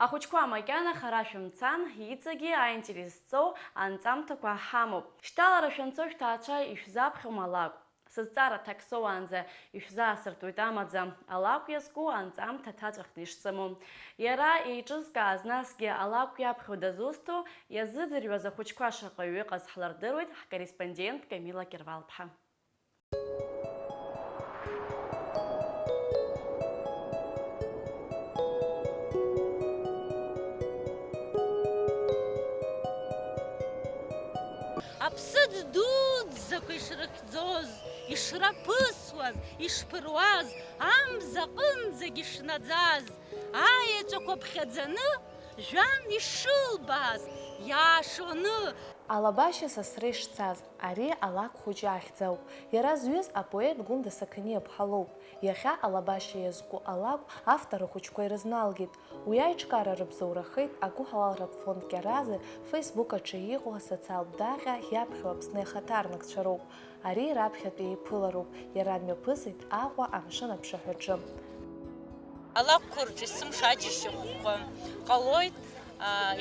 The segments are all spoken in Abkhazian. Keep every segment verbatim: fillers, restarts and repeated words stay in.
Ахәыҷқәа макьана хара шәымцан, иҵегьы аинтерес зҵоу анҵамҭақәа ҳамоуп. Шьҭалара шәанцо шәҭаацәа ишәзаԥхьом алакә. Сызҵаара ҭак соуаанӡа ишәзаасыртуеит амаӡа, алакә иазку анҵамҭа ҭаҵәахны ишсымоу. Иара еиҿызкааз, насгьы алакә иаԥхьо дазусҭоу иазыӡырҩуаз ахәыҷқәа шаҟаҩы ыҟаз ҳлырдыруеит ҳкорреспондент Камила Кьырвал-ԥҳа. Аԥсыӡ дуӡӡақәа ишрыхьӡоз, ишраԥысуаз, ишԥыруаз, амза аҟынӡагь ишнаӡаз, аеҵәақәа ԥхьаӡаны, жәан ишылбааз, иаашоны. Алабашьа сасра ишцаз, ари алакә хәыҷы ахьӡ ауп. Иара зҩыз апоет Гәында Сақаниаԥҳа лоуп. Иахьа алабашьа иазку алакә автор ахәыҷқәа ирызналгеит. Уи аиҿкаара рыбзоурахеит агәыҳалалратә фонд Кьаразы Facebook аҿы иҟоу асоциалтә даҟьа иаԥхьо Аԥсны ихаҭарнакцәа роуп. Ари раԥхьатәи еиԥылароуп, иара мҩаԥысит Аҟәа амшын аԥшаҳәаҿы. Алакәқәа рҿы есымша аџьашьахәқәа ҟалоит.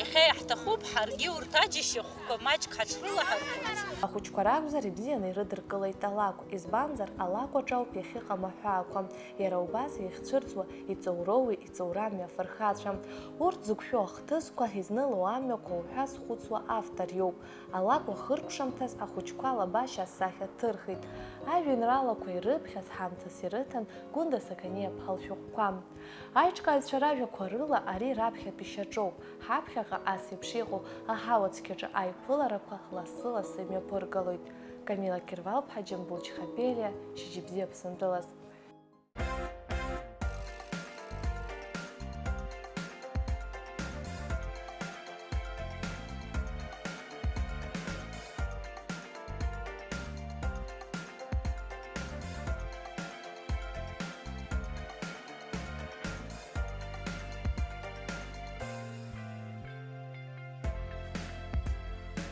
Иахьа иаҳҭахуп ҳаргьы урҭ аџьашьахәқәа маҷк ҳаҽрылаҳархәырц. Ахәыҷқәа ракәзар, ибзианы ирыдыркылеит алакә, избанзар, алакә аҿы ауп иахьыҟам аҳәаақәа, иара убас иахьцәырҵуа иҵоуроуи иҵоурами афырхацәа. Урҭ зықәшәо ахҭысқәа, изныло амҩақәа уҳәа зхәыцуа автор иоуп. Алакә ахыркәшамҭаз ахәыҷқәа алабашьа асахьа ҭырхит. Ажәеинраалақәа ирыԥхьаз ҳамҭас ирыҭан Гәында Сақаниаԥҳа лшәҟәқәа. Аиҿкааҩцәа ражәақәа рыла ари раԥхьатәи шьаҿоуп, ҳаԥхьаҟа ас еиԥш иҟоу аҳауа цқьаҿы аиԥыларақәа лассы-лассы имҩаԥыргалоит. Камила Кьырвал-ԥҳа, Џьамбул Чхапелиа, Шьыжьбзиа Аԥсынтәылаз.